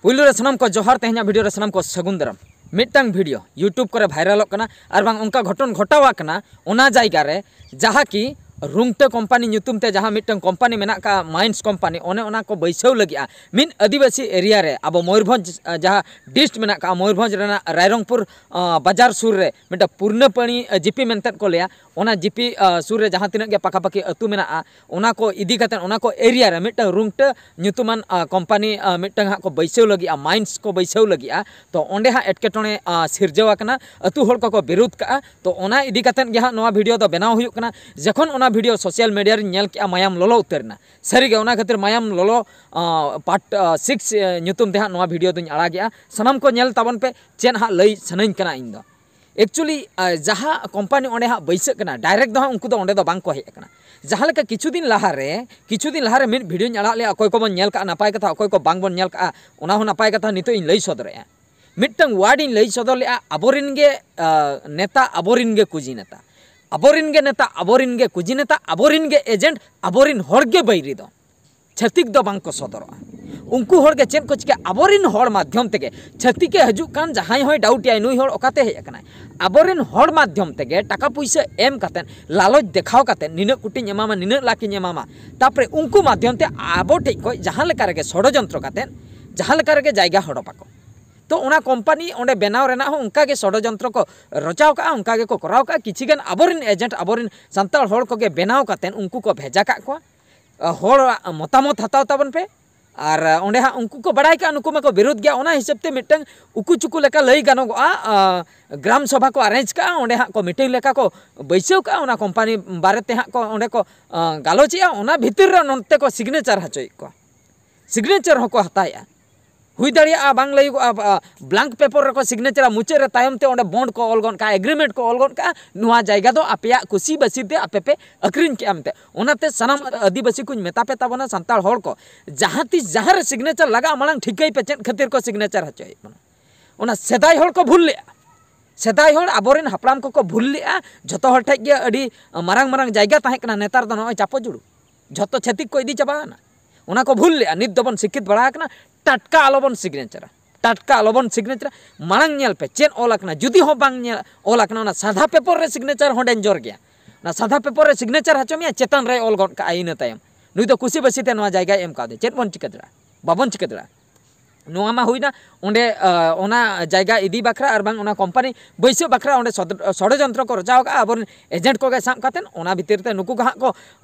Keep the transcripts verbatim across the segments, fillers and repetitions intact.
ᱯᱩᱭᱞᱩ ᱨᱮ ᱥᱟᱱᱟᱢ ᱠᱚ ᱡᱚᱦᱟᱨ, ᱛᱮᱦᱮᱧᱟᱜ ᱵᱷᱤᱰᱤᱭᱳ ᱨᱮ ᱥᱟᱱᱟᱢ ᱠᱚ ᱥᱟᱹᱜᱩᱱ ᱫᱟᱨᱟᱢ᱾ ᱢᱤᱫᱴᱟᱝ ᱵᱷᱤᱰᱤᱭᱳ YouTube ᱠᱚᱨᱮ ᱵᱷᱟᱭᱨᱟᱞᱚᱜ ᱠᱟᱱᱟ ᱟᱨ ᱵᱟᱝ ᱚᱱᱠᱟ ᱜᱷᱚᱴᱚᱱ ᱜᱷᱚᱴᱟᱣ ᱟᱠᱟᱱᱟ, ᱚᱱᱟ ᱡᱟᱭᱜᱟ ᱨᱮ ᱡᱟᱦᱟᱸ ᱠᱤ ᱨᱩᱝᱴᱟᱹ ᱠᱳᱢᱯᱟᱱᱤ ᱧᱩᱛᱩᱢ ᱛᱮ ᱡᱟᱦᱟᱸ ᱢᱤᱫᱴᱟᱝ ᱠᱳᱢᱯᱟᱱᱤ ᱢᱮᱱᱟᱜ ᱟᱠᱟᱫ, ᱢᱟᱭᱤᱱᱥ ᱠᱳᱢᱯᱟᱱᱤ, ᱚᱱᱮ ᱚᱱᱟ ᱠᱚ ᱵᱟᱹᱭᱥᱟᱹᱣ ᱞᱟᱹᱜᱤᱫᱼᱟ ᱢᱤᱫ ᱟᱹᱫᱤᱵᱟᱹᱥᱤ ᱮᱨᱤᱭᱟ ᱨᱮ, ᱟᱵᱚ ᱢᱚᱭᱩᱨᱵᱷᱚᱸᱡᱽ, ᱟᱸ, ᱡᱟᱦᱟᱸ ᱰᱤᱥᱴ ᱢᱮᱱᱟᱜ ᱟᱠᱟᱫ ᱢᱚᱭᱩᱨᱵᱷᱚᱸᱡᱽ ᱨᱮᱱᱟᱜ ᱨᱟᱭᱨᱚᱝᱯᱩᱨ, ᱟᱸ, ᱵᱟᱡᱟᱨ ᱥᱩᱨ ᱨᱮ ᱢᱤᱫᱴᱟᱝ ᱯᱩᱨᱱᱟᱹᱯᱟᱹᱲᱤ, ᱟᱸ, ᱡᱤᱯᱤ ᱢᱮᱱᱛᱮᱫ ᱠᱚ ᱞᱟᱹᱭᱟ, ᱚᱱᱟ ᱡᱤᱯᱤ, ᱟᱸ, ᱥᱩᱨ ᱨᱮ ᱡᱟᱦᱟᱸ ᱛᱤᱱᱟᱹᱜ ᱜᱮ ᱯᱟᱠᱟᱯᱟᱠᱤ ᱟᱹᱛᱩ ᱢᱮᱱᱟᱜᱼᱟ, ᱚᱱᱟ ᱠᱚ ᱤᱫᱤ ᱠᱟᱛᱮᱫ ᱚᱱᱟ ᱠᱚ ᱮᱨᱤᱭᱟ ᱨᱮ ᱢᱤᱫᱴᱟᱝ ᱨᱩᱝᱴᱟᱹ ᱧᱩᱛᱩᱢᱟᱱ, ᱟᱸ, ᱠᱳᱢᱯᱟᱱᱤ, ᱟᱸ, ᱢᱤᱫᱴᱟᱝ ᱦᱟᱸᱜ ᱠᱚ ᱵᱟᱹᱭᱥᱟᱹᱣ ᱞᱟᱹᱜᱤᱫᱼᱟ, ᱢᱟᱭᱤᱱᱥ ᱠᱚ ᱵᱟᱹᱭᱥᱟᱹᱣ ᱞᱟᱹᱜᱤᱫᱼᱟ᱾ ᱛᱚ ᱚᱸᱰᱮ ᱦᱟᱸᱜ ᱮᱴᱠᱮᱴᱚᱬᱮ, ᱟᱸ, ᱥᱤᱨᱡᱟᱹᱣ ᱟᱠᱟᱱᱟ, ᱟᱹᱛᱩ ᱦᱚᱲ ᱠᱚᱠᱚ ᱵᱤᱨᱳᱫᱷ ᱠᱟᱜᱼᱟ᱾ ᱛᱚ ᱚᱱᱟ ᱤᱫᱤ ᱠᱟᱛᱮᱫ ᱜᱮ ᱦᱟᱸᱜ ᱱᱚᱣᱟ ᱵᱷᱤᱰᱤᱭᱳ ᱫᱚ ᱵᱮᱱᱟᱣ ᱦᱩᱭᱩᱜ ᱠᱟᱱᱟ᱾ ᱡᱚᱠᱷᱚᱱ ᱚᱱᱟ ᱵᱷᱤᱰᱤᱭᱳ ᱥᱳᱥᱟᱞ ᱢᱤᱰᱤᱭᱟ ᱨᱤᱧ ᱧᱮᱞ ᱠᱮᱜᱼᱟ, ᱢᱟᱭᱟᱢ ᱞᱚᱞᱚ ᱩᱛᱟᱹᱨ ᱮᱱᱟ᱾ ᱥᱟᱹᱨᱤᱜᱮ ᱚᱱᱟ ᱠᱷᱟᱹᱛᱤᱨ ᱢᱟᱭᱟᱢ ᱞᱚᱞᱚ, ᱟᱸ, ᱯᱟᱨᱴ, ᱟᱸ, ᱥᱤᱠᱥ, ᱟᱸ, ᱧᱩᱛᱩᱢ ᱛᱮ ᱦᱟᱸᱜ ᱱᱚᱣᱟ ᱵᱷᱤᱰᱤᱭᱳ ᱫᱚᱧ ᱟᱲᱟᱜᱮᱜᱼᱟ᱾ ᱥᱟᱱᱟᱢ ᱠᱚ ᱧᱮᱞ ᱛᱟᱵᱚᱱ ᱯᱮ, ᱪᱮᱫ ᱦᱟᱸᱜ ᱞᱟᱹᱭ ᱥᱟᱱᱟᱧ ᱠᱟᱱᱟ ᱤᱧ ᱫᱚ᱾ ᱮᱠᱪᱩᱭᱮᱞᱤ, ᱟᱸ, ᱡᱟᱦᱟᱸ ᱠᱳᱢᱯᱟᱱᱤ ᱚᱸᱰᱮ ᱦᱟᱸᱜ ᱵᱟᱹᱭᱥᱟᱹᱜ ᱠᱟᱱᱟ, ᱰᱟᱭᱨᱮᱠᱴ ᱫᱚ ᱦᱟᱸᱜ ᱩᱱᱠᱩ ᱫᱚ ᱚᱸᱰᱮ ᱫᱚ ᱵᱟᱝ ᱠᱚ ᱦᱮᱡ ᱟᱠᱟᱱᱟ᱾ ᱡᱟᱦᱟᱸ ᱞᱮᱠᱟ ᱠᱤᱪᱷᱩ ᱫᱤᱱ ᱞᱟᱦᱟᱨᱮ, ᱠᱤᱪᱷᱩ ᱫᱤᱱ ᱞᱟᱦᱟᱨᱮ ᱢᱤᱫ ᱵᱷᱤᱰᱤᱭᱳᱧ ᱟᱲᱟᱜ ᱞᱮᱜᱼᱟ, ᱚᱠᱚᱭ ᱠᱚᱵᱚᱱ ᱧᱮᱞ ᱠᱟᱜᱼᱟ ᱱᱟᱯᱟᱭ ᱠᱟᱛᱷᱟ, ᱚᱠᱚᱭ ᱠᱚ ᱵᱟᱝ ᱵᱚᱱ ᱧᱮᱞ ᱠᱟᱜᱼᱟ ᱚᱱᱟ ᱦᱚᱸ ᱱᱟᱯᱟᱭ ᱠᱟᱛᱷᱟ ᱱᱤᱛᱚᱜ ᱤᱧ ᱞᱟᱹᱭ ᱥᱚᱫᱚᱨᱮᱜᱼᱟ᱾ ᱢᱤᱫᱴᱟᱝ ᱣᱟᱨᱰ ᱤᱧ ᱞᱟᱹᱭ ᱥᱚᱫᱚᱨ ᱞᱮᱜᱼᱟ, ᱟᱵᱚᱨᱮᱱ ᱜᱮ, ᱟᱸ, ᱱᱮᱛᱟ, ᱟᱵᱚᱨᱮᱱ ᱜᱮ ᱠᱩᱡᱤ ᱱᱮᱛᱟ, ᱟᱵᱚᱨᱮᱱ ᱜᱮ ᱱᱮᱛᱟ, ᱟᱵᱚᱨᱮᱱ ᱜᱮ ᱠᱩᱡᱤ ᱱᱮᱛᱟ, ᱟᱵᱚᱨᱮᱱ ᱜᱮ ᱮᱡᱮᱱᱴ, ᱟᱵᱚᱨᱮᱱ ᱦᱚᱲ ᱜᱮ ᱵᱟᱹᱭᱨᱤ ᱫᱚ᱾ ᱪᱷᱟᱹᱛᱤᱠ ᱫᱚ ᱵᱟᱝ ᱠᱚ ᱥᱚᱫᱚᱨᱚᱜᱼᱟ᱾ ᱩᱱᱠᱩ ᱦᱚᱲ ᱜᱮ ᱪᱮᱫ ᱠᱚ ᱪᱤᱠᱟᱹ, ᱟᱵᱚᱨᱮᱱ ᱦᱚᱲ ᱢᱟᱫᱽᱫᱷᱚᱢ ᱛᱮᱜᱮ ᱪᱷᱟᱹᱛᱤᱠᱮ ᱦᱤᱡᱩᱜ ᱠᱟᱱ, ᱡᱟᱦᱟᱸᱭ ᱦᱚᱸᱭ ᱰᱟᱣᱩᱴ ᱮᱭᱟᱭ ᱱᱩᱭ ᱦᱚᱲ ᱚᱠᱟᱛᱮ ᱦᱮᱡ ᱟᱠᱟᱱᱟᱭ, ᱟᱵᱚᱨᱮᱱ ᱦᱚᱲ ᱢᱟᱫᱽᱫᱷᱚᱢ ᱛᱮᱜᱮ ᱴᱟᱠᱟ ᱯᱩᱭᱥᱟᱹ ᱮᱢ ᱠᱟᱛᱮᱫ, ᱞᱟᱞᱚᱪ ᱫᱮᱠᱷᱟᱣ ᱠᱟᱛᱮᱫ, ᱱᱤᱱᱟᱹᱜ ᱠᱳᱴᱤᱧ ᱮᱢᱟᱢᱟ, ᱱᱤᱱᱟᱹᱜ ᱞᱟᱠᱷᱤᱧ ᱮᱢᱟᱢᱟ, ᱛᱟᱯᱚᱨᱮ ᱩᱱᱠᱩ ᱢᱟᱫᱽᱫᱷᱚᱢ ᱛᱮ ᱟᱵᱚ ᱴᱷᱮᱡ ᱠᱷᱚᱡ ᱡᱟᱦᱟᱸ ᱞᱮᱠᱟ ᱨᱮᱜᱮ ᱥᱚᱲᱚᱡᱚᱱᱛᱨᱚ ᱠᱟᱛᱮᱫ ᱡᱟᱦᱟᱸ ᱞᱮᱠᱟ ᱨᱮᱜᱮ ᱡᱟᱭᱜᱟ ᱦᱚᱲᱚᱯ ᱟᱠᱚ᱾ ᱛᱚ ᱚᱱᱟ ᱠᱳᱢᱯᱟᱱᱤ ᱚᱸᱰᱮ ᱵᱮᱱᱟᱣ ᱨᱮᱱᱟᱜ ᱦᱚᱸ ᱚᱱᱠᱟ ᱜᱮ ᱥᱚᱲᱚᱡᱚᱱᱛᱨᱚ ᱠᱚ ᱨᱚᱪᱟᱣ ᱠᱟᱜᱼᱟ, ᱚᱱᱠᱟ ᱜᱮᱠᱚ ᱠᱚᱨᱟᱣ ᱠᱟᱜᱼᱟ᱾ ᱠᱤᱪᱷᱤ ᱜᱟᱱ ᱟᱵᱚᱨᱮᱱ ᱮᱡᱮᱱᱴ, ᱟᱵᱚᱨᱮᱱ ᱥᱟᱱᱛᱟᱲ ᱦᱚᱲ ᱠᱚᱜᱮ ᱵᱮᱱᱟᱣ ᱠᱟᱛᱮᱫ ᱩᱱᱠᱩ ᱠᱚ ᱵᱷᱮᱡᱟ ᱠᱟᱜ ᱠᱚᱣᱟ᱾ ᱟ, ᱦᱚᱲᱟᱜ ᱢᱚᱛᱟᱢᱚᱛ ᱦᱟᱛᱟᱣ ᱛᱟᱵᱚᱱ ᱯᱮ᱾ ᱟᱨ, ᱟ, ᱚᱸᱰᱮ ᱦᱟᱸᱜ ᱩᱱᱠᱩ ᱠᱚ ᱵᱟᱲᱟᱭ ᱠᱟᱜᱼᱟ, ᱱᱩᱠᱩ ᱢᱟᱠᱚ ᱵᱤᱨᱳᱫ ᱜᱮᱭᱟ᱾ ᱚᱱᱟ ᱦᱤᱥᱟᱹᱵ ᱛᱮ ᱢᱤᱫᱴᱟᱝ ᱩᱠᱩ ᱪᱩᱠᱩ ᱞᱮᱠᱟ ᱞᱟᱹᱭ ᱜᱟᱱᱚᱜᱚᱜᱼᱟ, ᱟ, ᱜᱨᱟᱢ ᱥᱚᱵᱷᱟ ᱠᱚ ᱟᱨᱮᱧᱡᱽ ᱠᱟᱜᱼᱟ, ᱚᱸᱰᱮ ᱦᱟᱸᱜ ᱠᱚ ᱢᱤᱴᱤᱝ ᱞᱮᱠᱟ ᱠᱚ ᱵᱟᱹᱭᱥᱟᱹᱣ ᱠᱟᱜᱼᱟ, ᱚᱱᱟ ᱠᱳᱢᱯᱟᱱᱤ ᱵᱟᱨᱮᱛᱮ ᱦᱟᱸᱜ ᱠᱚ ᱚᱸᱰᱮ ᱠᱚ, ᱟ, ᱜᱟᱞᱚᱪᱮᱜᱼᱟ, ᱚᱱᱟ ᱵᱷᱤᱛᱤᱨ ᱨᱮ ᱱᱚᱱᱛᱮ ᱠᱚ ᱥᱤᱜᱽᱱᱮᱪᱟᱨ ᱦᱚᱪᱚᱭᱮᱫ ᱠᱚᱣᱟ, ᱥᱤᱜᱽᱱᱮᱪᱟᱨ ᱦᱚᱸᱠᱚ ᱦᱟᱛᱟᱣᱮᱜᱼᱟ᱾ ᱦᱩᱭ ᱫᱟᱲᱮᱭᱟᱜᱼᱟ, ᱵᱟᱝ ᱞᱟᱹᱭᱚᱜᱚᱜᱼᱟ, ᱵᱟ-, ᱵᱞᱟᱝᱠ ᱯᱮᱯᱟᱨ ᱨᱮᱠᱚ ᱥᱤᱜᱽᱱᱮᱪᱟᱨᱟ, ᱢᱩᱪᱟᱹᱫ ᱨᱮ ᱛᱟᱭᱚᱢ ᱛᱮ ᱚᱸᱰᱮ ᱵᱚᱱᱰ ᱠᱚ ᱚᱞ ᱜᱚᱫ ᱠᱟᱜᱼᱟ, ᱮᱜᱽᱨᱤᱢᱮᱱᱴ ᱠᱚ ᱚᱞ ᱜᱚᱫ ᱠᱟᱜᱼᱟ, ᱱᱚᱣᱟ ᱡᱟᱭᱜᱟ ᱫᱚ ᱟᱯᱮᱭᱟᱜ ᱠᱩᱥᱤ ᱵᱟᱹᱥᱤ ᱛᱮ ᱟᱯᱮ ᱯᱮ ᱟᱹᱠᱷᱨᱤᱧ ᱠᱮᱜᱼᱟ ᱢᱮᱱᱛᱮ᱾ ᱚᱱᱟᱛᱮ ᱥᱟᱱᱟᱢ ᱟᱹᱫᱤᱵᱟᱹᱥᱤ ᱠᱚᱧ ᱢᱮᱛᱟ ᱯᱮ ᱛᱟᱵᱚᱱᱟ, ᱥᱟᱱᱛᱟᱲ ᱦᱚᱲ ᱠᱚ, ᱡᱟᱦᱟᱸ ᱛᱤᱥ ᱡᱟᱦᱟᱸ ᱨᱮ ᱥᱤᱜᱽᱱᱮᱪᱟᱨ ᱞᱟᱜᱟᱜᱼᱟ, ᱢᱟᱲᱟᱝ ᱴᱷᱤᱠᱟᱹᱭ ᱯᱮ ᱪᱮᱫ ᱠᱷᱟᱹᱛᱤᱨ ᱠᱚ ᱥᱤᱜᱽᱱᱮᱪᱟᱨ ᱦᱚᱪᱚᱭᱮᱫ ᱵᱚᱱᱟ᱾ ᱚᱱᱟ ᱥᱮᱫᱟᱭ ᱦᱚᱲ ᱠᱚ ᱵᱷᱩᱞ ᱞᱮᱜᱼᱟ, ᱥᱮᱫᱟᱭ ᱦᱚᱲ ᱟᱵᱚᱨᱮᱱ ᱦᱟᱯᱲᱟᱢ ᱠᱚᱠᱚ ᱵᱷᱩᱞ ᱞᱮᱜᱼᱟ᱾ ᱡᱷᱚᱛᱚ ᱦᱚᱲ ᱴᱷᱮᱡ ᱜᱮ ᱟᱹᱰᱤ ᱢᱟᱨᱟᱝ ᱢᱟᱨᱟᱝ ᱡᱟᱭᱜᱟ ᱛᱟᱦᱮᱸ ᱠᱟᱱᱟ, ᱱᱮᱛᱟᱨ ᱫᱚ ᱱᱚᱜᱼᱚᱭ ᱪᱟᱯᱚ ᱡᱩᱲᱩ, ᱡᱷᱚᱛᱚ ᱪᱷᱟᱹᱛᱤᱠ ᱠᱚ ᱤᱫᱤ ᱪᱟᱵᱟᱣᱱᱟ᱾ ᱚᱱᱟ ᱠᱚ ᱵᱷᱩᱞ ᱞᱮᱜᱼᱟ, ᱱᱤᱛ ᱫᱚᱵᱚᱱ ᱥᱤᱠᱠᱷᱤᱛ ᱵᱟᱲᱟ ᱟᱠᱟᱱᱟ᱾ ᱴᱟᱴᱠᱟ ᱟᱞᱚᱵᱚᱱ ᱥᱤᱜᱽᱱᱮᱪᱟᱨᱟ᱾ ᱴᱟᱴᱠᱟ ᱟᱞᱚᱵᱚᱱ ᱥᱤᱜᱽᱱᱮᱪᱟᱨᱟ᱾ ᱢᱟᱲᱟᱝ ᱧᱮᱞ ᱯᱮ ᱪᱮᱫ ᱚᱞ ᱟᱠᱟᱱᱟ᱾ ᱡᱩᱫᱤ ᱦᱚᱸ ᱵᱟᱝ ᱧᱮᱞ ᱚᱞ ᱟᱠᱟᱱᱟ, ᱚᱱᱟ ᱥᱟᱫᱷᱟ ᱯᱮᱯᱚᱨ ᱨᱮ ᱥᱤᱜᱽᱱᱮᱪᱟᱨ ᱦᱚᱸ ᱰᱮᱧᱡᱚᱨ ᱜᱮᱭᱟ᱾ ᱚᱱᱟ ᱥᱟᱫᱷᱟ ᱯᱮᱯᱚᱨ ᱨᱮ ᱥᱤᱜᱽᱱᱮᱪᱟᱨ ᱦᱚᱪᱚ ᱢᱮᱭᱟ, ᱪᱮᱛᱟᱱ ᱨᱮᱭ ᱚᱞ ᱜᱚᱫ ᱠᱟᱜᱼᱟ᱾ ᱤᱱᱟᱹ ᱛᱟᱭᱚᱢ ᱱᱩᱭ ᱫᱚ ᱠᱩᱥᱤ ᱵᱟᱹᱥᱤ ᱛᱮ ᱱᱚᱣᱟ ᱡᱟᱭᱜᱟᱭ ᱮᱢ ᱠᱟᱣᱫᱮᱭᱟ᱾ ᱪᱮᱫ ᱵᱚᱱ ᱪᱤᱠᱟᱹ ᱫᱟᱲᱮᱭᱟᱜᱼᱟ? ᱵᱟᱵᱚᱱ ᱪᱤᱠᱟᱹ ᱫᱟᱲᱮᱭᱟᱜᱼᱟ᱾ ᱱᱚᱣᱟ ᱢᱟ ᱦᱩᱭᱱᱟ ᱚᱸᱰᱮ ᱚᱱᱟ ᱡᱟᱭᱜᱟ ᱤᱫᱤ ᱵᱟᱠᱷᱨᱟ ᱟᱨ ᱵᱟᱝ ᱚᱱᱟ ᱠᱳᱢᱯᱟᱱᱤ ᱵᱟᱹᱭᱥᱟᱹᱣ ᱵᱟᱠᱷᱨᱟ ᱚᱸᱰᱮ ᱥᱚᱲᱚᱡᱚᱱᱛᱨᱚ ᱠᱚ ᱨᱚᱪᱟᱣ ᱠᱟᱜᱼᱟ ᱟᱵᱚᱨᱮᱱ ᱮᱡᱮᱱᱴ ᱠᱚᱜᱮ ᱥᱟᱵ ᱠᱟᱛᱮᱫ᱾ ᱚᱱᱟ ᱵᱷᱤᱛᱤᱨ ᱛᱮ ᱱᱩᱠᱩ ᱠᱚ ᱦᱟᱸᱜ ᱠᱚ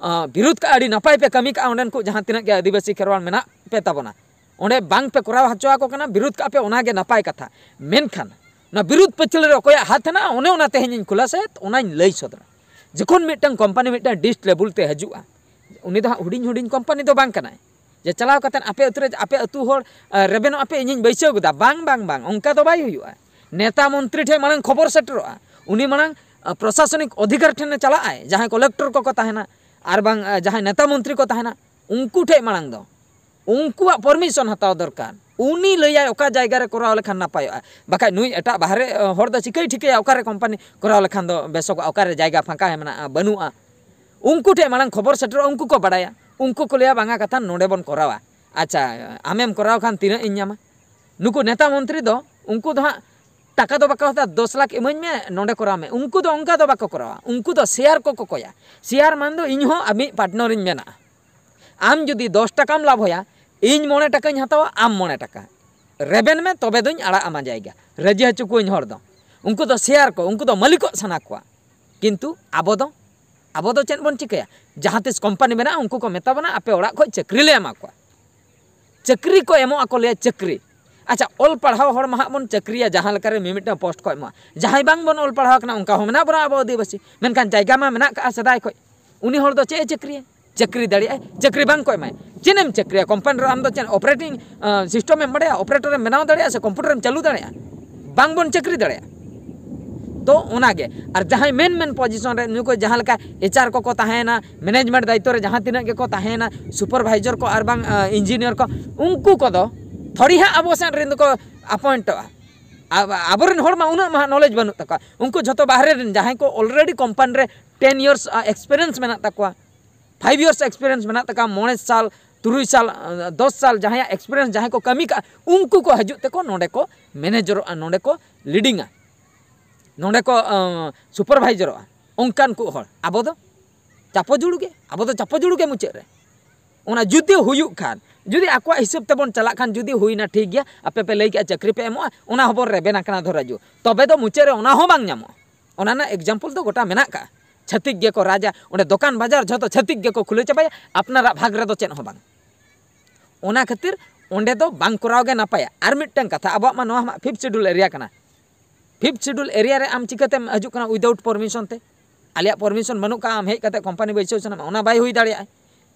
ᱵᱤᱨᱩᱫᱷ ᱠᱟᱜᱼᱟ᱾ ᱟᱹᱰᱤ ᱱᱟᱯᱟᱭ ᱯᱮ ᱠᱟᱹᱢᱤ ᱠᱟᱜᱼᱟ, ᱚᱸᱰᱮᱱ ᱠᱚ ᱡᱟᱦᱟᱸ ᱛᱤᱱᱟᱹᱜ ᱜᱮ ᱟᱹᱫᱤᱵᱟᱹᱥᱤ ᱠᱷᱮᱨᱣᱟᱞ ᱢᱮᱱᱟᱜ ᱯᱮ ᱛᱟᱵᱚᱱᱟ᱾ ᱚᱸᱰᱮ ᱵᱟᱝ ᱯᱮ ᱠᱚᱨᱟᱣ ᱦᱚᱪᱚ ᱟᱠᱚ ᱠᱟᱱᱟ, ᱵᱤᱨᱩᱫᱷ ᱠᱟᱜᱼᱟ ᱯᱮ, ᱚᱱᱟᱜᱮ ᱱᱟᱯᱟᱭ ᱠᱟᱛᱷᱟ᱾ ᱢᱮᱱᱠᱷᱟᱱ ᱚᱱᱟ ᱵᱤᱨᱩᱫᱷ ᱯᱟᱹᱪᱷᱞᱟᱹ ᱨᱮ ᱚᱠᱚᱭᱟᱜ ᱦᱟᱛ ᱦᱮᱱᱟᱜᱼᱟ, ᱚᱱᱮ ᱚᱱᱟ ᱛᱮᱦᱮᱧ ᱤᱧ ᱠᱷᱩᱞᱟᱹᱥᱟᱭᱟ, ᱚᱱᱟᱧ ᱞᱟᱹᱭ ᱥᱚᱫᱚᱨᱟ᱾ ᱡᱚᱠᱷᱚᱱ ᱢᱤᱫᱴᱟᱝ ᱠᱳᱢᱯᱟᱱᱤ ᱢᱤᱫᱴᱟᱝ ᱰᱤᱥᱴ ᱞᱮᱵᱩᱞ ᱛᱮ ᱦᱤᱡᱩᱜᱼᱟ, ᱩᱱᱤ ᱫᱚ ᱦᱟᱸᱜ ᱦᱩᱰᱤᱧ ᱦᱩᱰᱤᱧ ᱠᱳᱢᱯᱟᱱᱤ ᱫᱚ ᱵᱟᱝ ᱠᱟᱱᱟᱭ ᱡᱮ ᱪᱟᱞᱟᱣ ᱠᱟᱛᱮᱫ ᱟᱯᱮ ᱟᱹᱛᱩ ᱨᱮ ᱟᱯᱮ ᱟᱹᱛᱩ ᱦᱚᱲ ᱨᱮᱵᱮᱱᱚᱜ ᱟᱯᱮ, ᱤᱧᱤᱧ ᱵᱟᱹᱭᱥᱟᱹᱣ ᱠᱮᱫᱟ᱾ ᱵᱟᱝ, ᱵᱟᱝ, ᱵᱟᱝ, ᱚᱱᱠᱟ ᱫᱚ ᱵᱟᱭ ᱦᱩᱭᱩᱜᱼᱟ᱾ ᱱᱮᱛᱟ ᱢᱚᱱᱛᱨᱤ ᱴᱷᱮᱱ ᱢᱟᱲᱟᱝ ᱠᱷᱚᱵᱚᱨ ᱥᱮᱴᱮᱨᱚᱜᱼᱟ᱾ ᱩᱱᱤ ᱢᱟᱲᱟᱝ ᱯᱨᱚᱥᱟᱥᱚᱱᱤᱠ ᱚᱫᱷᱤᱠᱟᱨ ᱴᱷᱮᱱᱮ ᱪᱟᱞᱟᱜᱼᱟᱭ, ᱡᱟᱦᱟᱸᱭ ᱠᱚᱞᱮᱠᱴᱚᱨ ᱠᱚᱠᱚ ᱛᱟᱦᱮᱱᱟ ᱟᱨ ᱵᱟᱝ ᱡᱟᱦᱟᱸᱭ ᱱᱮᱛᱟ ᱢᱚᱱᱛᱨᱤ ᱠᱚ ᱛᱟᱦᱮᱱᱟ, ᱩᱱᱠᱩ ᱴᱷᱮᱱ ᱢᱟᱲᱟᱝ ᱫᱚ ᱩᱱᱠᱩᱣᱟᱜ ᱯᱟᱨᱢᱤᱥᱚᱱ ᱦᱟᱛᱟᱣ ᱫᱚᱨᱠᱟᱨ᱾ ᱩᱱᱤ ᱞᱟᱹᱭᱟᱭ ᱚᱠᱟ ᱡᱟᱭᱜᱟ ᱨᱮ ᱠᱚᱨᱟᱣ ᱞᱮᱠᱷᱟᱱ ᱱᱟᱯᱟᱭᱚᱜᱼᱟ᱾ ᱵᱟᱠᱷᱟᱡ ᱱᱩᱭ ᱮᱴᱟᱜ ᱵᱟᱦᱨᱮ ᱦᱚᱲ ᱫᱚ ᱪᱤᱠᱟᱹᱭ ᱴᱷᱤᱠᱟᱹᱭᱟ ᱚᱠᱟᱨᱮ ᱠᱳᱢᱯᱟᱱᱤ ᱠᱚᱨᱟᱣ ᱞᱮᱠᱷᱟᱱ ᱫᱚ ᱵᱮᱥᱚᱜᱚᱜᱼᱟ, ᱚᱠᱟᱨᱮ ᱡᱟᱭᱜᱟ ᱯᱷᱟᱸᱠᱟ ᱢᱮᱱᱟᱜᱼᱟ, ᱵᱟᱹᱱᱩᱜᱼᱟ? ᱩᱱᱠᱩ ᱴᱷᱮᱱ ᱢᱟᱲᱟᱝ ᱠᱷᱚᱵᱚᱨ ᱥᱮᱴᱮᱨᱚᱜᱼᱟ, ᱩᱱᱠᱩ ᱠᱚ ᱵᱟᱲᱟᱭᱟ᱾ ᱩᱱᱠᱩ ᱠᱚ ᱞᱟᱹᱭᱟ, ᱵᱟᱝᱟ ᱠᱟᱛᱷᱟ ᱱᱚᱰᱮ ᱵᱚᱱ ᱠᱚᱨᱟᱣᱟ᱾ ᱟᱪᱪᱷᱟ, ᱟᱢᱮᱢ ᱠᱚᱨᱟᱣ ᱠᱷᱟᱱ ᱛᱤᱱᱟᱹᱜ ᱤᱧ ᱧᱟᱢᱟ? ᱱᱩᱠᱩ ᱱᱮᱛᱟ ᱢᱚᱱᱛᱨᱤ ᱫᱚ ᱩᱱᱠᱩ ᱫᱚ ᱦᱟᱸᱜ ᱴᱟᱠᱟ ᱫᱚ ᱵᱟᱠᱚ ᱦᱟᱛᱟᱣᱟ, ᱫᱚᱥ ᱞᱟᱠᱷ ᱤᱢᱟᱹᱧ ᱢᱮ, ᱱᱚᱰᱮ ᱠᱚᱨᱟᱣ ᱢᱮ᱾ ᱩᱱᱠᱩ ᱫᱚ ᱚᱱᱠᱟ ᱫᱚ ᱵᱟᱠᱚ ᱠᱚᱨᱟᱣᱟ᱾ ᱩᱱᱠᱩ ᱫᱚ ᱥᱮᱭᱟᱨ ᱠᱚ ᱠᱚᱠᱚᱭᱟ᱾ ᱥᱮᱭᱟᱨ ᱢᱟᱱ ᱫᱚ ᱤᱧ ᱦᱚᱸ ᱟᱢᱤᱡ ᱯᱟᱨᱴᱱᱟᱨᱤᱧ ᱢᱮᱱᱟᱜᱼᱟ᱾ ᱟᱢ ᱡᱩᱫᱤ ᱫᱚᱥ ᱴᱟᱠᱟᱢ ᱞᱟᱵᱷᱚᱭᱟ, ᱤᱧ ᱢᱚᱬᱮ ᱴᱟᱠᱟᱧ ᱦᱟᱛᱟᱣᱟ, ᱟᱢ ᱢᱚᱬᱮ ᱴᱟᱠᱟ᱾ ᱨᱮᱵᱮᱱ ᱢᱮ, ᱛᱚᱵᱮ ᱫᱚᱧ ᱟᱲᱟᱜ ᱟᱢᱟ ᱡᱟᱭᱜᱟ᱾ ᱨᱟᱹᱡᱤ ᱦᱚᱪᱚ ᱠᱚᱣᱟᱹᱧ ᱦᱚᱲ ᱫᱚ᱾ ᱩᱱᱠᱩ ᱫᱚ ᱥᱮᱭᱟᱨ ᱠᱚ, ᱩᱱᱠᱩ ᱫᱚ ᱢᱟᱹᱞᱤᱠᱚᱜ ᱥᱟᱱᱟ ᱠᱚᱣᱟ᱾ ᱠᱤᱱᱛᱩ ᱟᱵᱚ ᱫᱚ, ᱟᱵᱚ ᱫᱚ ᱪᱮᱫ ᱵᱚᱱ ᱪᱤᱠᱟᱹᱭᱟ? ᱡᱟᱦᱟᱸ ᱛᱤᱥ ᱠᱳᱢᱯᱟᱱᱤ ᱢᱮᱱᱟᱜᱼᱟ, ᱩᱱᱠᱩ ᱠᱚ ᱢᱮᱛᱟ ᱵᱚᱱᱟ, "ᱟᱯᱮ ᱚᱲᱟᱜ ᱠᱷᱚᱱ ᱪᱟᱹᱠᱨᱤ ᱞᱮ ᱮᱢᱟ ᱠᱚᱣᱟ, ᱪᱟᱹᱠᱨᱤ ᱠᱚ ᱮᱢᱚᱜ ᱟᱠᱚ ᱞᱟᱹᱭᱟ, ᱪᱟᱹᱠᱨᱤ᱾" ᱟᱪᱪᱷᱟ, ᱚᱞ ᱯᱟᱲᱦᱟᱣ ᱦᱚᱲ ᱢᱟ ᱦᱟᱸᱜ ᱵᱚᱱ ᱪᱟᱹᱠᱨᱤᱭᱟ, ᱡᱟᱦᱟᱸ ᱞᱮᱠᱟᱨᱮ ᱢᱤᱢᱤᱫᱴᱟᱝ ᱯᱳᱥᱴ ᱠᱚ ᱮᱢᱚᱜᱼᱟ᱾ ᱡᱟᱦᱟᱸᱭ ᱵᱟᱝ ᱵᱚᱱ ᱚᱞ ᱯᱟᱲᱦᱟᱣ ᱠᱟᱱᱟ, ᱚᱱᱠᱟ ᱦᱚᱸ ᱢᱮᱱᱟᱜ ᱵᱚᱱᱟ ᱟᱵᱚ ᱟᱹᱫᱤᱵᱟᱹᱥᱤ, ᱢᱮᱱᱠᱷᱟᱱ ᱡᱟᱭᱜᱟ ᱢᱟ ᱢᱮᱱᱟᱜ ᱠᱟᱜᱼᱟ ᱥᱮᱫᱟᱭ ᱠᱷᱚᱱ᱾ ᱩᱱᱤ ᱦᱚᱲ ᱫᱚ ᱪᱮᱫ ᱮ ᱪᱟᱹᱠᱨᱤᱭᱟ? ᱪᱟᱹᱠᱨᱤ ᱫᱟᱲᱮᱭᱟᱜᱼᱟᱭ? ᱪᱟᱹᱠᱨᱤ ᱵᱟᱝ ᱠᱚ ᱮᱢᱟᱭᱟ᱾ ᱪᱮᱫ ᱮᱢ ᱪᱟᱹᱠᱨᱤᱭᱟ? ᱠᱳᱢᱯᱟᱱᱤ ᱨᱮ ᱟᱢ ᱫᱚ ᱪᱮᱫ ᱚᱯᱟᱨᱮᱴᱤᱝ ᱥᱤᱥᱴᱮᱢ ᱮᱢ ᱵᱟᱲᱟᱭᱟ? ᱚᱯᱟᱨᱮᱴᱚᱨ ᱮᱢ ᱵᱮᱱᱟᱣ ᱫᱟᱲᱮᱭᱟᱜᱼᱟ ᱥᱮ ᱠᱚᱢᱯᱤᱭᱩᱴᱟᱨ ᱮᱢ ᱪᱟᱹᱞᱩ ᱫᱟᱲᱮᱭᱟᱜᱼᱟ? ᱵᱟᱝ ᱵᱚᱱ ᱪᱟᱹᱠᱨᱤ ᱫᱟᱲᱮᱭᱟᱜᱼᱟ᱾ ᱛᱚ ᱚᱱᱟᱜᱮ᱾ ᱟᱨ ᱡᱟᱦᱟᱸᱭ ᱢᱮᱱ ᱢᱮᱱ ᱯᱚᱡᱤᱥᱚᱱ ᱨᱮ ᱱᱩᱠᱩ ᱡᱟᱦᱟᱸ ᱞᱮᱠᱟ ᱮᱪ ᱟᱨ ᱠᱚᱠᱚ ᱛᱟᱦᱮᱸᱭᱮᱱᱟ, ᱢᱮᱱᱮᱡᱽᱢᱮᱱᱴ ᱫᱟᱭᱤᱛᱛᱚ ᱨᱮ ᱡᱟᱦᱟᱸ ᱛᱤᱱᱟᱹᱜ ᱜᱮᱠᱚ ᱛᱟᱦᱮᱸᱭᱮᱱᱟ, ᱥᱩᱯᱟᱨᱵᱷᱟᱭᱡᱟᱨ ᱠᱚ ᱟᱨ ᱵᱟᱝ ᱤᱧᱡᱤᱱᱤᱭᱟᱨ ᱠᱚ, ᱩᱱᱠᱩ ᱠᱚᱫᱚ ᱛᱷᱚᱲᱤ ᱦᱟᱸᱜ ᱟᱵᱚ ᱥᱮᱫ ᱨᱮᱱ ᱫᱚᱠᱚ ᱟᱯᱚᱭᱮᱱᱴᱚᱜᱼᱟ᱾ ᱟᱵᱚᱨᱮᱱ ᱦᱚᱲ ᱢᱟ ᱩᱱᱟᱹᱜ ᱢᱟ ᱱᱚᱞᱮᱡᱽ ᱵᱟᱹᱱᱩᱜ ᱛᱟᱠᱚᱣᱟ᱾ ᱩᱱᱠᱩ ᱡᱷᱚᱛᱚ ᱵᱟᱦᱨᱮ ᱨᱮᱱ, ᱡᱟᱦᱟᱸᱭ ᱠᱚ ᱚᱞᱨᱮᱰᱤ ᱠᱳᱢᱯᱟᱱᱤ ᱨᱮ ᱴᱮᱱ ᱤᱭᱟᱨᱥ ᱮᱠᱥᱯᱮᱨᱤᱭᱮᱱᱥ ᱢᱮᱱᱟᱜ ᱛᱟᱠᱚᱣᱟ, ᱯᱷᱟᱭᱤᱵᱷ ᱤᱭᱟᱨᱥ ᱮᱠᱥᱯᱮᱨᱤᱭᱮᱱᱥ ᱢᱮᱱᱟᱜ ᱛᱟᱠᱚᱣᱟ, ᱢᱚᱬᱮ ᱥᱟᱞ ᱛᱩᱨᱩᱭ ᱥᱟᱞ, ᱫᱚᱥ ᱥᱟᱞ ᱡᱟᱦᱟᱸᱭᱟᱜ ᱮᱠᱥᱯᱤᱨᱤᱭᱮᱱᱥ, ᱡᱟᱦᱟᱸᱭ ᱠᱚ ᱠᱟᱹᱢᱤ ᱠᱟᱜᱼᱟ, ᱩᱱᱠᱩ ᱠᱚ ᱦᱤᱡᱩᱜ ᱛᱮᱠᱚ ᱱᱚᱰᱮ ᱠᱚ ᱢᱮᱱᱮᱡᱟᱨᱚᱜᱼᱟ, ᱱᱚᱰᱮ ᱠᱚ ᱞᱤᱰᱤᱝᱟ, ᱱᱚᱰᱮ ᱠᱚ ᱥᱩᱯᱟᱨᱵᱷᱟᱭᱡᱟᱨᱚᱜᱼᱟ᱾ ᱚᱱᱠᱟᱱ ᱠᱚ ᱦᱚᱲ ᱟᱵᱚ ᱫᱚ ᱪᱟᱯᱚ ᱡᱩᱲᱩ ᱜᱮ, ᱟᱵᱚ ᱫᱚ ᱪᱟᱯᱚ ᱡᱩᱲᱩ ᱜᱮ ᱢᱩᱪᱟᱹᱫ ᱨᱮ᱾ ᱚᱱᱟ ᱡᱩᱫᱤ ᱦᱩᱭᱩᱜ ᱠᱷᱟᱱ, ᱡᱩᱫᱤ ᱟᱠᱚᱣᱟᱜ ᱦᱤᱥᱟᱹᱵ ᱛᱮᱵᱚᱱ ᱪᱟᱞᱟᱜ ᱠᱷᱟᱱ, ᱡᱩᱫᱤ ᱦᱩᱭᱱᱟ, ᱴᱷᱤᱠ ᱜᱮᱭᱟ, ᱟᱯᱮ ᱯᱮ ᱞᱟᱹᱭ ᱠᱮᱜᱼᱟ ᱪᱟᱹᱠᱨᱤ ᱯᱮ ᱮᱢᱚᱜᱼᱟ, ᱚᱱᱟ ᱦᱚᱸᱵᱚᱱ ᱨᱮᱵᱮᱱ ᱟᱠᱟᱱᱟ ᱫᱷᱚᱨᱟ ᱡᱩ, ᱛᱚᱵᱮ ᱫᱚ ᱢᱩᱪᱟᱹᱫ ᱨᱮ ᱚᱱᱟ ᱦᱚᱸ ᱵᱟᱝ ᱧᱟᱢᱚᱜᱼᱟ᱾ ᱚᱱᱟ ᱨᱮᱱᱟᱜ ᱮᱠᱡᱟᱢᱯᱚᱞ ᱫᱚ ᱜᱚᱴᱟ ᱢᱮᱱᱟᱜ ᱠᱟᱜᱼᱟ᱾ ᱪᱷᱟᱹᱛᱤᱠ ᱜᱮᱠᱚ ᱨᱟᱡᱟ, ᱚᱸᱰᱮ ᱫᱚᱠᱟᱱ ᱵᱟᱡᱟᱨ ᱡᱷᱚᱛᱚ ᱪᱷᱟᱹᱛᱤᱠ ᱜᱮᱠᱚ ᱠᱷᱩᱞᱟᱹᱣ ᱪᱟᱵᱟᱭᱟ, ᱟᱯᱱᱟᱨᱟᱜ ᱵᱷᱟᱜᱽ ᱨᱮᱫᱚ ᱪᱮᱫ ᱦᱚᱸ ᱵᱟᱝ᱾ ᱚᱱᱟ ᱠᱷᱟᱹᱛᱤᱨ ᱚᱸᱰᱮ ᱫᱚ ᱵᱟᱝ ᱠᱚᱨᱟᱣ ᱜᱮ ᱱᱟᱯᱟᱭᱟ᱾ ᱟᱨ ᱢᱤᱫᱴᱟᱝ ᱠᱟᱛᱷᱟ, ᱟᱵᱚᱣᱟᱜ ᱢᱟ ᱱᱚᱣᱟ ᱢᱟ ᱯᱷᱤᱯᱛᱷ ᱥᱤᱰᱩᱞ ᱮᱨᱤᱭᱟ ᱠᱟᱱᱟ᱾ ᱯᱷᱤᱯᱛᱷ ᱥᱤᱰᱩᱞ ᱮᱨᱤᱭᱟ ᱨᱮ ᱟᱢ ᱪᱤᱠᱟᱹᱛᱮᱢ ᱦᱤᱡᱩᱜ ᱠᱟᱱᱟ ᱩᱭᱫᱟᱣᱩᱴ ᱯᱟᱨᱢᱤᱥᱚᱱ ᱛᱮ? ᱟᱞᱮᱭᱟᱜ ᱯᱟᱨᱢᱤᱥᱚᱱ ᱵᱟᱹᱱᱩᱜ ᱠᱟᱜᱼᱟ, ᱟᱢ ᱦᱮᱡ ᱠᱟᱛᱮ ᱠᱳᱢᱯᱟᱱᱤ ᱵᱟᱹᱭᱥᱟᱹᱣ ᱥᱟᱱᱟᱢᱟ, ᱚᱱᱟ ᱵᱟᱭ ᱦᱩᱭ ᱫᱟᱲᱮᱭᱟᱜᱼᱟ᱾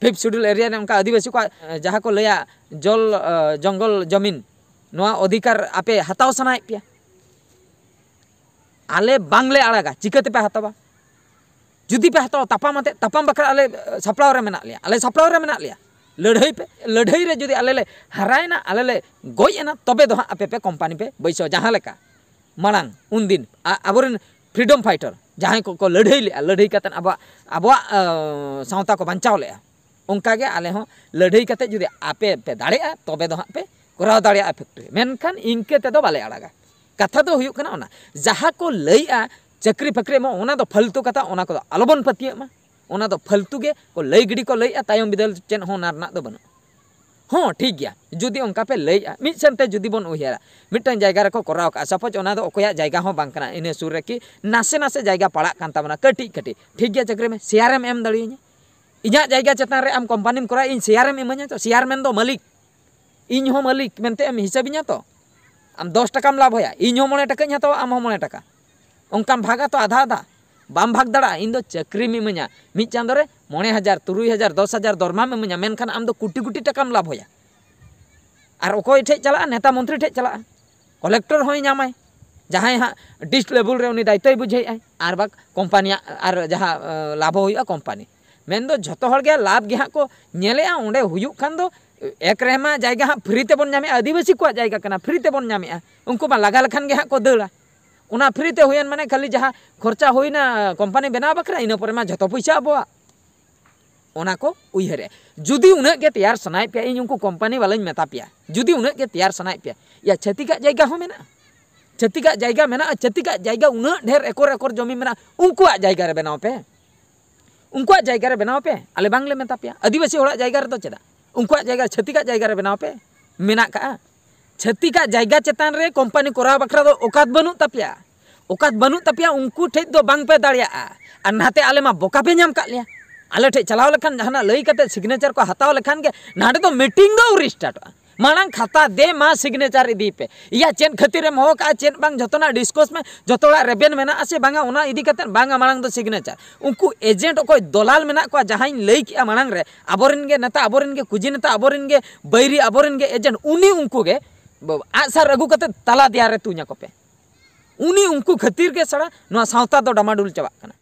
ᱯᱷᱤᱯᱛᱷ ᱥᱤᱰᱩᱞ ᱮᱨᱤᱭᱟ ᱨᱮ ᱚᱱᱠᱟ ᱟᱹᱫᱤᱵᱟᱹᱥᱤ ᱠᱚᱣᱟᱜ, ᱮ, ᱡᱟᱦᱟᱸ ᱠᱚ ᱞᱟᱹᱭᱟ ᱡᱚᱞ, ᱮ, ᱡᱚᱝᱜᱚᱞ ᱡᱚᱢᱤᱱ, ᱱᱚᱣᱟ ᱚᱫᱷᱤᱠᱟᱨ ᱟᱯᱮ ᱦᱟᱛᱟᱣ ᱥᱟᱱᱟᱭᱮᱫ ᱯᱮᱭᱟ, ᱟᱞᱮ ᱵᱟᱝᱞᱮ ᱟᱲᱟᱜᱟ, ᱪᱤᱠᱟᱹ ᱛᱮᱯᱮ ᱦᱟᱛᱟᱣᱟ? ᱡᱩᱫᱤ ᱯᱮ ᱦᱟᱛᱟᱣᱟ, ᱛᱟᱯᱟᱢ ᱟᱛᱮ, ᱛᱟᱯᱟᱢ ᱵᱟᱠᱷᱨᱟ ᱟᱞᱮ, ᱮ, ᱥᱟᱯᱲᱟᱣ ᱨᱮ ᱢᱮᱱᱟᱜ ᱞᱮᱭᱟ, ᱟᱞᱮ ᱥᱟᱯᱲᱟᱣ ᱨᱮ ᱢᱮᱱᱟᱜ ᱞᱮᱭᱟ᱾ ᱞᱟᱹᱲᱦᱟᱹᱭ ᱯᱮ, ᱞᱟᱹᱲᱦᱟᱹᱭ ᱨᱮ ᱡᱩᱫᱤ ᱟᱞᱮ ᱞᱮ ᱦᱟᱨᱟᱭᱮᱱᱟ, ᱟᱞᱮ ᱞᱮ ᱜᱚᱡ ᱮᱱᱟ, ᱛᱚᱵᱮ ᱫᱚ ᱦᱟᱸᱜ ᱟᱯᱮ ᱯᱮ ᱠᱳᱢᱯᱟᱱᱤ ᱯᱮ ᱵᱟᱹᱭᱥᱟᱹᱣᱟ᱾ ᱡᱟᱦᱟᱸ ᱞᱮᱠᱟ ᱢᱟᱲᱟᱝ ᱩᱱᱫᱤᱱ ᱟ-, ᱟᱵᱚᱨᱮᱱ ᱯᱷᱨᱤᱰᱚᱢ ᱯᱷᱟᱭᱴᱟᱨ ᱡᱟᱦᱟᱸᱭ ᱠᱚᱠᱚ ᱞᱟᱹᱲᱦᱟᱹᱭ ᱞᱮᱜᱼᱟ, ᱞᱟᱹᱲᱦᱟᱹᱭ ᱠᱟᱛᱮᱫ ᱟᱵᱚᱣᱟᱜ, ᱟᱵᱚᱣᱟᱜ, ᱮ, ᱥᱟᱶᱛᱟ ᱠᱚ ᱵᱟᱧᱪᱟᱣ ᱞᱮᱜᱼᱟ, ᱚᱱᱠᱟᱜᱮ ᱟᱞᱮ ᱦᱚᱸ ᱞᱟᱹᱲᱦᱟᱹᱭ ᱠᱟᱛᱮᱫ ᱡᱩᱫᱤ ᱟᱯᱮ ᱯᱮ ᱫᱟᱲᱮᱜᱼᱟ, ᱛᱚᱵᱮ ᱫᱚ ᱦᱟᱸᱜ ᱯᱮ ᱠᱚᱨᱟᱣ ᱫᱟᱲᱮᱭᱟᱜᱼᱟ ᱯᱷᱮᱠᱴᱨᱤ, ᱢᱮᱱᱠᱷᱟᱱ ᱤᱱᱠᱟᱹ ᱛᱮᱫᱚ ᱵᱟᱞᱮ ᱟᱲᱟᱜᱟ᱾ ᱠᱟᱛᱷᱟ ᱫᱚ ᱦᱩᱭᱩᱜ ᱠᱟᱱᱟ ᱚᱱᱟ, ᱡᱟᱦᱟᱸ ᱠᱚ ᱞᱟᱹᱭᱮᱜᱼᱟ ᱪᱟᱹᱠᱨᱤ ᱯᱷᱟᱹᱠᱨᱤ ᱮᱢᱚᱜ, ᱚᱱᱟ ᱫᱚ ᱯᱷᱟᱹᱞᱛᱩ ᱠᱟᱛᱷᱟ, ᱚᱱᱟ ᱠᱚᱫᱚ ᱟᱞᱚᱵᱚᱱ ᱯᱟᱹᱛᱭᱟᱹᱜ ᱢᱟ᱾ ᱚᱱᱟ ᱫᱚ ᱯᱷᱟᱹᱞᱛᱩ ᱜᱮ ᱠᱚ ᱞᱟᱹᱭ ᱜᱤᱰᱤ ᱠᱚ ᱞᱟᱹᱭᱮᱜᱼᱟ, ᱛᱟᱭᱚᱢ ᱵᱤᱫᱟᱹᱞ ᱪᱮᱫ ᱦᱚᱸ ᱚᱱᱟ ᱨᱮᱱᱟᱜ ᱫᱚ ᱵᱟᱹᱱᱩᱜᱼᱟ᱾ ᱦᱚᱸ, ᱴᱷᱤᱠ ᱜᱮᱭᱟ, ᱡᱩᱫᱤ ᱚᱱᱠᱟ ᱯᱮ ᱞᱟᱹᱭᱮᱜᱼᱟ, ᱢᱤᱫ ᱥᱮᱱ ᱛᱮ ᱡᱩᱫᱤ ᱵᱚᱱ ᱩᱭᱦᱟᱹᱨᱟ, ᱢᱤᱫᱴᱟᱝ ᱡᱟᱭᱜᱟ ᱨᱮᱠᱚ ᱠᱚᱨᱟᱣ ᱠᱟᱜᱼᱟ, ᱥᱟᱯᱳᱡᱽ ᱚᱱᱟ ᱫᱚ ᱚᱠᱚᱭᱟᱜ ᱡᱟᱭᱜᱟ ᱦᱚᱸ ᱵᱟᱝ ᱠᱟᱱᱟ, ᱤᱱᱟᱹ ᱥᱩᱨ ᱨᱮ ᱠᱤ ᱱᱟᱥᱮ ᱱᱟᱥᱮ ᱡᱟᱭᱜᱟ ᱯᱟᱲᱟᱜ ᱠᱟᱱ ᱛᱟᱵᱚᱱᱟ ᱠᱟᱹᱴᱤᱡ ᱠᱟᱹᱴᱤᱡ, ᱴᱷᱤᱠ ᱜᱮᱭᱟ, ᱪᱟᱹᱠᱨᱤ ᱢᱮ, ᱥᱮᱭᱟᱨᱮᱢ ᱮᱢ ᱫᱟᱲᱮᱭᱟᱹᱧᱟ᱾ ᱤᱧᱟᱹᱜ ᱡᱟᱭᱜᱟ ᱪᱮᱛᱟᱱ ᱨᱮ ᱟᱢ ᱠᱳᱢᱯᱟᱱᱤᱢ ᱠᱚᱨᱟᱣᱟ, ᱤᱧ ᱥᱮᱭᱟᱨᱮᱢ ᱤᱢᱟᱹᱧᱟ ᱛᱚ? ᱥᱮᱭᱟᱨᱢᱮᱱ ᱫᱚ ᱢᱟᱹᱞᱤᱠ, ᱤᱧ ᱦᱚᱸ ᱢᱟᱹᱞᱤᱠ ᱢᱮᱱᱛᱮ ᱮᱢ ᱦᱤᱥᱟᱹᱵᱤᱧᱟ ᱛᱚ? ᱟᱢ ᱫᱚᱥ ᱴᱟᱠᱟᱢ ᱞᱟᱵᱷᱚᱭᱟ, ᱤᱧ ᱦᱚᱸ ᱢᱚᱬᱮ ᱴᱟᱠᱟᱧ ᱦᱟᱛᱟᱣᱟ, ᱟᱢ ᱦᱚᱸ ᱢᱚᱬᱮ ᱴᱟᱠᱟ, ᱚᱱᱠᱟᱢ ᱵᱷᱟᱜᱟ ᱛᱚ ᱟᱫᱷᱟ ᱟᱫᱷᱟ᱾ ᱵᱟᱢ ᱵᱷᱟᱜᱽ ᱫᱟᱲᱮᱭᱟᱜᱼᱟ᱾ ᱤᱧ ᱫᱚ ᱪᱟᱹᱠᱨᱤᱢ ᱤᱢᱟᱹᱧᱟ, ᱢᱤᱫ ᱪᱟᱸᱫᱳ ᱨᱮ ᱢᱚᱬᱮ ᱦᱟᱡᱟᱨ, ᱛᱩᱨᱩᱭ ᱦᱟᱡᱟᱨ, ᱫᱚᱥ ᱦᱟᱡᱟᱨ ᱫᱚᱨᱢᱟᱢ ᱤᱢᱟᱹᱧᱟ, ᱢᱮᱱᱠᱷᱟᱱ ᱟᱢ ᱫᱚ ᱠᱳᱴᱤ ᱠᱳᱴᱤ ᱴᱟᱠᱟᱢ ᱞᱟᱵᱷᱚᱭᱟ᱾ ᱟᱨ ᱚᱠᱚᱭ ᱴᱷᱮᱡ ᱪᱟᱞᱟᱜᱼᱟ? ᱱᱮᱛᱟ ᱢᱚᱱᱛᱨᱤ ᱴᱷᱮᱡ ᱪᱟᱞᱟᱜᱼᱟ, ᱠᱚᱞᱮᱠᱴᱚᱨ ᱦᱚᱸᱭ ᱧᱟᱢᱟᱭ, ᱡᱟᱦᱟᱸᱭ ᱦᱟᱸᱜ ᱰᱤᱥᱴ ᱞᱮᱵᱮᱞ ᱨᱮ ᱩᱱᱤ ᱫᱟᱭᱤᱛᱛᱚᱭ ᱵᱩᱡᱷᱟᱹᱣᱮᱫᱼᱟᱭ, ᱟᱨ ᱵᱟᱝ ᱠᱳᱢᱯᱟᱱᱤᱭᱟᱜ ᱟᱨ ᱡᱟᱦᱟᱸ, ᱮ, ᱞᱟᱵᱷ ᱦᱚᱸ ᱦᱩᱭᱩᱜᱼᱟ ᱠᱳᱢᱯᱟᱱᱤ᱾ ᱢᱮᱱᱫᱚ ᱡᱷᱚᱛᱚ ᱦᱚᱲ ᱜᱮ ᱞᱟᱵᱷ ᱜᱮ ᱦᱟᱸᱜ ᱠᱚ ᱧᱮᱞᱮᱜᱼᱟ᱾ ᱚᱸᱰᱮ ᱦᱩᱭᱩᱜ ᱠᱷᱟᱱ ᱫᱚ ᱮᱠ ᱨᱮᱢᱟ ᱡᱟᱭᱜᱟ ᱦᱟᱸᱜ ᱯᱷᱨᱤ ᱛᱮᱵᱚᱱ ᱧᱟᱢᱮᱜᱼᱟ, ᱟᱹᱫᱤᱵᱟᱹᱥᱤ ᱠᱚᱣᱟᱜ ᱡᱟᱭᱜᱟ ᱠᱟᱱᱟ, ᱯᱷᱨᱤ ᱛᱮᱵᱚᱱ ᱧᱟᱢᱮᱜᱼᱟ᱾ ᱩᱱᱠᱩ ᱢᱟ ᱞᱟᱜᱟ ᱞᱮᱠᱷᱟᱱ ᱜᱮ ᱦᱟᱸᱜ ᱠᱚ ᱫᱟᱹᱲᱟ᱾ ᱚᱱᱟ ᱯᱷᱨᱤ ᱛᱮ ᱦᱩᱭᱮᱱ ᱢᱟᱱᱮ ᱠᱷᱟᱹᱞᱤ ᱡᱟᱦᱟᱸ ᱠᱷᱚᱨᱪᱟ ᱦᱩᱭᱱᱟ ᱠᱳᱢᱯᱟᱱᱤ ᱵᱮᱱᱟᱣ ᱵᱟᱠᱷᱨᱟ, ᱤᱱᱟᱹ ᱯᱚᱨᱮ ᱢᱟ ᱡᱷᱚᱛᱚ ᱯᱚᱭᱥᱟ ᱟᱵᱚᱣᱟᱜ᱾ ᱚᱱᱟ ᱠᱚ ᱩᱭᱦᱟᱹᱨᱮᱫᱼᱟ᱾ ᱡᱩᱫᱤ ᱩᱱᱟᱹᱜ ᱜᱮ ᱛᱮᱭᱟᱨ ᱥᱟᱱᱟᱭᱮᱫ ᱯᱮᱭᱟ, ᱤᱧ ᱩᱱᱠᱩ ᱠᱳᱢᱯᱟᱱᱤ ᱵᱟᱞᱟᱧ ᱢᱮᱛᱟ ᱯᱮᱭᱟ, ᱡᱩᱫᱤ ᱩᱱᱟᱹᱜ ᱜᱮ ᱛᱮᱭᱟᱨ ᱥᱟᱱᱟᱭᱮᱫ ᱯᱮᱭᱟ, ᱭᱟ ᱪᱷᱟᱹᱛᱤᱠᱟᱜ ᱡᱟᱭᱜᱟ ᱦᱚᱸ ᱢᱮᱱᱟᱜᱼᱟ, ᱪᱷᱟᱹᱛᱤᱠᱟᱜ ᱡᱟᱭᱜᱟ ᱢᱮᱱᱟᱜᱼᱟ, ᱪᱷᱟᱹᱛᱤᱠᱟᱜ ᱡᱟᱭᱜᱟ ᱩᱱᱟᱹᱜ ᱰᱷᱮᱨ ᱮᱠᱚᱨ ᱮᱠᱚᱨ ᱡᱚᱢᱤ ᱢᱮᱱᱟᱜᱼᱟ, ᱩᱱᱠᱩᱣᱟᱜ ᱡᱟᱭᱜᱟ ᱨᱮ ᱵᱮᱱᱟᱣ ᱯᱮ, ᱩᱱᱠᱩᱣᱟᱜ ᱡᱟᱭᱜᱟ ᱨᱮ ᱵᱮᱱᱟᱣ ᱯᱮ᱾ ᱟᱞᱮ ᱵᱟᱝᱞᱮ ᱢᱮᱛᱟ ᱯᱮᱭᱟ, ᱟᱹᱫᱤᱵᱟᱹᱥᱤ ᱦᱚᱲᱟᱜ ᱡᱟᱭᱜᱟ ᱨᱮᱫᱚ ᱪᱮᱫᱟᱜ? ᱩᱱᱠᱩᱣᱟᱜ ᱡᱟᱭᱜᱟ, ᱪᱷᱟᱹᱛᱤᱠᱟᱜ ᱡᱟᱭᱜᱟ ᱨᱮ ᱵᱮᱱᱟᱣ ᱯᱮ, ᱢᱮᱱᱟᱜ ᱠᱟᱜᱼᱟ᱾ ᱪᱷᱟᱹᱛᱤᱠᱟᱜ ᱡᱟᱭᱜᱟ ᱪᱮᱛᱟᱱ ᱨᱮ ᱠᱳᱢᱯᱟᱱᱤ ᱠᱚᱨᱟᱣ ᱵᱟᱠᱷᱨᱟ ᱫᱚ ᱚᱠᱟᱛ ᱵᱟᱹᱱᱩᱜ ᱛᱟᱯᱮᱭᱟ, ᱚᱠᱟᱛ ᱵᱟᱹᱱᱩᱜ ᱛᱟᱯᱮᱭᱟ, ᱩᱱᱠᱩ ᱴᱷᱮᱡ ᱫᱚ ᱵᱟᱝ ᱯᱮ ᱫᱟᱲᱮᱭᱟᱜᱼᱟ᱾ ᱟᱨ ᱱᱟᱛᱮ ᱟᱞᱮ ᱢᱟ ᱵᱚᱠᱟ ᱯᱮ ᱧᱟᱢ ᱠᱟᱜ ᱞᱮᱭᱟ, ᱟᱞᱮ ᱴᱷᱮᱡ ᱪᱟᱞᱟᱣ ᱞᱮᱠᱷᱟᱱ, ᱡᱟᱦᱟᱱᱟᱜ ᱞᱟᱹᱭ ᱠᱟᱛᱮ ᱥᱤᱜᱽᱱᱮᱪᱟᱨ ᱠᱚ ᱦᱟᱛᱟᱣ ᱞᱮᱠᱷᱟᱱ ᱜᱮ ᱱᱟᱰᱮ ᱫᱚ ᱢᱤᱴᱤᱝ ᱫᱚ ᱟᱹᱣᱨᱤ ᱥᱴᱟᱨᱴᱚᱜᱼᱟ᱾ ᱢᱟᱲᱟᱝ ᱠᱷᱟᱛᱟ ᱫᱮ, ᱢᱟ ᱥᱤᱜᱽᱱᱮᱪᱟᱨ ᱤᱫᱤᱭ ᱯᱮ᱾ ᱤᱭᱟ ᱪᱮᱫ ᱠᱷᱟᱹᱛᱤᱨ ᱮᱢ ᱦᱚᱦᱚ ᱠᱟᱜᱼᱟ, ᱪᱮᱫ ᱵᱟᱝ, ᱡᱚᱛᱚᱱᱟᱜ ᱰᱤᱥᱠᱚᱥ ᱢᱮ, ᱡᱚᱛᱚ ᱦᱚᱲᱟᱜ ᱨᱮᱵᱮᱱ ᱢᱮᱱᱟᱜᱼᱟ ᱥᱮ ᱵᱟᱝᱟ, ᱚᱱᱟ ᱤᱫᱤ ᱠᱟᱛᱮ ᱵᱟᱝᱟ, ᱢᱟᱲᱟᱝ ᱫᱚ ᱥᱤᱜᱽᱱᱮᱪᱟᱨ᱾ ᱩᱱᱠᱩ ᱮᱡᱮᱱᱴ ᱚᱠᱚᱭ ᱫᱚᱞᱟᱞ ᱢᱮᱱᱟᱜ ᱠᱚᱣᱟ, ᱡᱟᱦᱟᱸᱧ ᱞᱟᱹᱭ ᱠᱮᱜᱼᱟ ᱢᱟᱲᱟᱝ ᱨᱮ, ᱟᱵᱚᱨᱮᱱ ᱜᱮ ᱱᱮᱛᱟ, ᱟᱵᱚᱨᱮᱱ ᱜᱮ ᱠᱩᱡᱤ ᱱᱮᱛᱟ, ᱟᱵᱚᱨᱮᱱ ᱜᱮ ᱵᱟᱹᱭᱨᱤ, ᱟᱵᱚᱨᱮᱱ ᱜᱮ ᱮᱡᱮᱱᱴ, ᱩᱱᱤ ᱩᱱᱠᱩ ᱜᱮ ᱟᱜᱼᱥᱟᱨ ᱟᱹᱜᱩ ᱠᱟᱛᱮ ᱛᱟᱞᱟ ᱫᱮᱭᱟ ᱨᱮ ᱛᱩᱧ ᱟᱠᱚ ᱯᱮ᱾ ᱩᱱᱤ ᱩᱱᱠᱩ ᱠᱷᱟᱹᱛᱤᱨ ᱜᱮ ᱥᱟᱲᱟ ᱱᱚᱣᱟ ᱥᱟᱶᱛᱟ ᱫᱚ ᱰᱟᱢᱟᱰᱩᱞ ᱪᱟᱵᱟᱜ ᱠᱟᱱᱟ᱾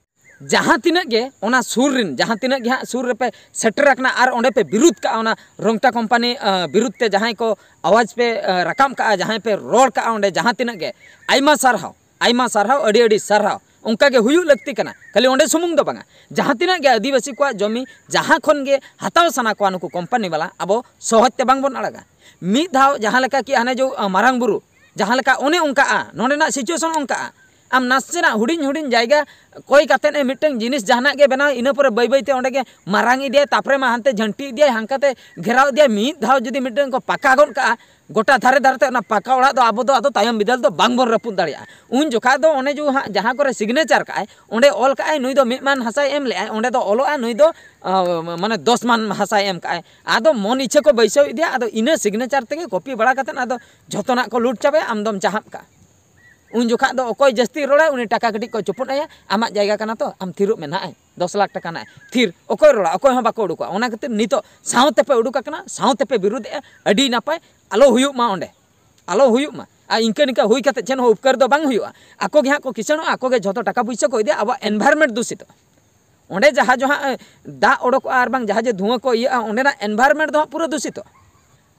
ᱡᱟᱦᱟᱸ ᱛᱤᱱᱟᱹᱜ ᱜᱮ ᱚᱱᱟ ᱥᱩᱨ ᱨᱮᱱ, ᱡᱟᱦᱟᱸ ᱛᱤᱱᱟᱹᱜ ᱜᱮ ᱦᱟᱸᱜ ᱥᱩᱨ ᱨᱮᱯᱮ ᱥᱮᱴᱮᱨ ᱟᱠᱟᱱᱟ ᱟᱨ ᱚᱸᱰᱮ ᱯᱮ ᱵᱤᱨᱩᱫᱷ ᱠᱟᱜᱼᱟ, ᱚᱱᱟ ᱨᱚᱝᱴᱟ ᱠᱳᱢᱯᱟᱱᱤ, ᱟᱸ, ᱵᱤᱨᱩᱫᱷ ᱛᱮ ᱡᱟᱦᱟᱸᱭ ᱠᱚ ᱟᱣᱟᱡᱽ ᱯᱮ, ᱟᱸ, ᱨᱟᱠᱟᱵ ᱠᱟᱜᱼᱟ, ᱡᱟᱦᱟᱸᱭ ᱯᱮ ᱨᱚᱲ ᱠᱟᱜᱼᱟ, ᱚᱸᱰᱮ ᱡᱟᱦᱟᱸ ᱛᱤᱱᱟᱹᱜ ᱜᱮ ᱟᱭᱢᱟ ᱥᱟᱨᱦᱟᱣ, ᱟᱭᱢᱟ ᱥᱟᱨᱦᱟᱣ, ᱟᱹᱰᱤ ᱟᱹᱰᱤ ᱥᱟᱨᱦᱟᱣ᱾ ᱚᱱᱠᱟ ᱜᱮ ᱦᱩᱭᱩᱜ ᱞᱟᱹᱠᱛᱤ ᱠᱟᱱᱟ᱾ ᱠᱷᱟᱹᱞᱤ ᱚᱸᱰᱮ ᱥᱩᱢᱩᱝ ᱫᱚ ᱵᱟᱝᱟ, ᱡᱟᱦᱟᱸ ᱛᱤᱱᱟᱹᱜ ᱜᱮ ᱟᱹᱫᱤᱵᱟᱹᱥᱤ ᱠᱚᱣᱟᱜ ᱡᱚᱢᱤ ᱡᱟᱦᱟᱸ ᱠᱷᱚᱱ ᱜᱮ ᱦᱟᱛᱟᱣ ᱥᱟᱱᱟ ᱠᱚᱣᱟ ᱱᱩᱠᱩ ᱠᱳᱢᱯᱟᱱᱤ ᱵᱟᱞᱟ, ᱟᱵᱚ ᱥᱚᱦᱚᱡᱽ ᱛᱮ ᱵᱟᱝ ᱵᱚᱱ ᱟᱲᱟᱜᱟ᱾ ᱢᱤᱫ ᱫᱷᱟᱣ ᱡᱟᱦᱟᱸ ᱞᱮᱠᱟ ᱠᱤ ᱦᱟᱱᱮ ᱡᱚ, ᱟᱸ, ᱢᱟᱨᱟᱝ ᱵᱩᱨᱩ ᱡᱟᱦᱟᱸ ᱞᱮᱠᱟ ᱚᱱᱮ ᱚᱱᱠᱟᱜᱼᱟ, ᱱᱚᱰᱮᱱᱟᱜ ᱥᱤᱪᱩᱭᱮᱥᱚᱱ ᱚᱱᱠᱟᱜᱼᱟ᱾ ᱟᱢ ᱱᱟᱥᱮᱱᱟᱜ ᱦᱩᱰᱤᱧ ᱦᱩᱰᱤᱧ ᱡᱟᱭᱜᱟ ᱠᱚᱭ ᱠᱟᱛᱮᱫ ᱮ ᱢᱤᱫᱴᱟᱝ ᱡᱤᱱᱤᱥ ᱡᱟᱦᱟᱱᱟᱜ ᱜᱮ ᱵᱮᱱᱟᱣ, ᱤᱱᱟᱹ ᱯᱚᱨᱮ ᱵᱟᱹᱭ ᱵᱟᱹᱭ ᱛᱮ ᱚᱸᱰᱮ ᱜᱮ ᱢᱟᱨᱟᱝ ᱤᱫᱤᱭᱟᱭ, ᱛᱟᱯᱚᱨᱮ ᱢᱟ ᱦᱟᱱᱛᱮ ᱡᱷᱟᱹᱱᱴᱤ ᱤᱫᱤᱭᱟᱭ, ᱦᱟᱱᱠᱟᱛᱮ ᱜᱷᱮᱨᱟᱣ ᱤᱫᱤᱭᱟᱭ᱾ ᱢᱤᱫ ᱫᱷᱟᱣ ᱡᱩᱫᱤ ᱢᱤᱫᱴᱟᱝ ᱠᱚ ᱯᱟᱠᱟ ᱜᱚᱫ ᱠᱟᱜᱼᱟ ᱜᱚᱴᱟ ᱫᱷᱟᱨᱮ ᱫᱷᱟᱨᱮ ᱛᱮ, ᱚᱱᱟ ᱯᱟᱠᱟ ᱚᱲᱟᱜ ᱫᱚ ᱟᱵᱚ ᱫᱚ ᱟᱫᱚ ᱛᱟᱭᱚᱢ ᱵᱤᱫᱟᱹᱞ ᱫᱚ ᱵᱟᱝ ᱵᱚᱱ ᱨᱟᱹᱯᱩᱫ ᱫᱟᱲᱮᱭᱟᱜᱼᱟ᱾ ᱩᱱ ᱡᱚᱠᱷᱟᱡ ᱫᱚ ᱚᱱᱮ ᱡᱚ ᱦᱟᱸᱜ ᱡᱟᱦᱟᱸ ᱠᱚᱨᱮ ᱥᱤᱜᱽᱱᱮᱪᱟᱨ ᱠᱟᱜᱼᱟᱭ, ᱚᱸᱰᱮ ᱚᱞ ᱠᱟᱜᱼᱟᱭ ᱱᱩᱭ ᱫᱚ ᱢᱤᱫ ᱢᱟᱱ ᱦᱟᱥᱟᱭ ᱮᱢ ᱞᱮᱜᱼᱟᱭ, ᱚᱸᱰᱮ ᱫᱚ ᱚᱞᱚᱜᱼᱟ ᱱᱩᱭ ᱫᱚ, ᱟᱸ, ᱢᱟᱱᱮ ᱫᱚᱥ ᱢᱟᱱ ᱦᱟᱥᱟᱭ ᱮᱢ ᱠᱟᱜᱼᱟᱭ᱾ ᱟᱫᱚ ᱢᱚᱱ ᱤᱪᱪᱷᱟᱹ ᱠᱚ ᱵᱟᱹᱭᱥᱟᱹᱣ ᱤᱫᱤᱭᱟ, ᱟᱫᱚ ᱤᱱᱟᱹ ᱥᱤᱜᱽᱱᱮᱪᱟᱨ ᱛᱮᱜᱮ ᱠᱚᱯᱤ ᱵᱟᱲᱟ ᱠᱟᱛᱮᱫ ᱟᱫᱚ ᱡᱷᱚᱛᱚᱱᱟᱜ ᱠᱚ ᱞᱩᱴ ᱪᱟᱵᱟᱭᱟ, ᱟᱢ ᱫᱚᱢ ᱪᱟᱦᱟᱵ ᱠᱟᱜᱼᱟ᱾ ᱩᱱ ᱡᱚᱠᱷᱟᱡ ᱫᱚ ᱚᱠᱚᱭ ᱡᱟᱹᱥᱛᱤ ᱨᱚᱲᱟᱭ, ᱩᱱᱤ ᱴᱟᱠᱟ ᱠᱟᱹᱴᱤᱡ ᱠᱚ ᱪᱩᱯᱩᱫ ᱟᱭᱟ, ᱟᱢᱟᱜ ᱡᱟᱭᱜᱟ ᱠᱟᱱᱟ ᱛᱚ, ᱟᱢ ᱛᱷᱤᱨᱚᱜ ᱢᱮ ᱱᱟᱦᱟᱜ, ᱫᱚᱥ ᱞᱟᱠᱷ ᱴᱟᱠᱟ ᱱᱟᱦᱟᱜ, ᱛᱷᱤᱨ᱾ ᱚᱠᱚᱭ ᱨᱚᱲᱟ? ᱚᱠᱚᱭ ᱦᱚᱸ ᱵᱟᱠᱚ ᱩᱰᱩᱠᱚᱜᱼᱟ᱾ ᱚᱱᱟ ᱠᱷᱟᱹᱛᱤᱨ ᱱᱤᱛᱚᱜ ᱥᱟᱶ ᱛᱮᱯᱮ ᱩᱰᱩᱠ ᱟᱠᱟᱱᱟ, ᱥᱟᱶ ᱛᱮᱯᱮ ᱵᱤᱨᱩᱫᱷᱮᱜᱼᱟ, ᱟᱹᱰᱤ ᱱᱟᱯᱟᱭ, ᱟᱞᱚ ᱦᱩᱭᱩᱜ ᱢᱟ ᱚᱸᱰᱮ, ᱟᱞᱚ ᱦᱩᱭᱩᱜ ᱢᱟ᱾ ᱟᱨ ᱤᱱᱠᱟᱹ ᱱᱤᱝᱠᱟᱹ ᱦᱩᱭ ᱠᱟᱛᱮ ᱪᱮᱫ ᱦᱚᱸ ᱩᱯᱠᱟᱹᱨ ᱫᱚ ᱵᱟᱝ ᱦᱩᱭᱩᱜᱼᱟ᱾ ᱟᱠᱚ ᱜᱮ ᱦᱟᱸᱜ ᱠᱚ ᱠᱤᱥᱟᱹᱬᱚᱜᱼᱟ, ᱟᱠᱚ ᱜᱮ ᱡᱷᱚᱛᱚ ᱴᱟᱠᱟ ᱯᱩᱭᱥᱟᱹ ᱠᱚ ᱤᱫᱤᱭᱟ, ᱟᱵᱚᱣᱟᱜ environment ᱫᱩᱥᱤᱛᱚᱜᱼᱟ᱾ ᱚᱸᱰᱮ ᱡᱟᱦᱟᱸ ᱡᱚ ᱦᱟᱸᱜ, ᱮ, ᱫᱟᱜ ᱚᱰᱚᱠᱚᱜᱼᱟ ᱟᱨ ᱵᱟᱝ ᱡᱟᱦᱟᱸ ᱡᱮ ᱫᱷᱩᱣᱟᱹ ᱠᱚ ᱤᱭᱟᱹᱜᱼᱟ, ᱚᱸᱰᱮᱱᱟᱜ environment ᱫᱚ ᱦᱟᱸᱜ ᱯᱩᱨᱟᱹ ᱫᱩᱥᱤᱛᱚᱜᱼᱟ᱾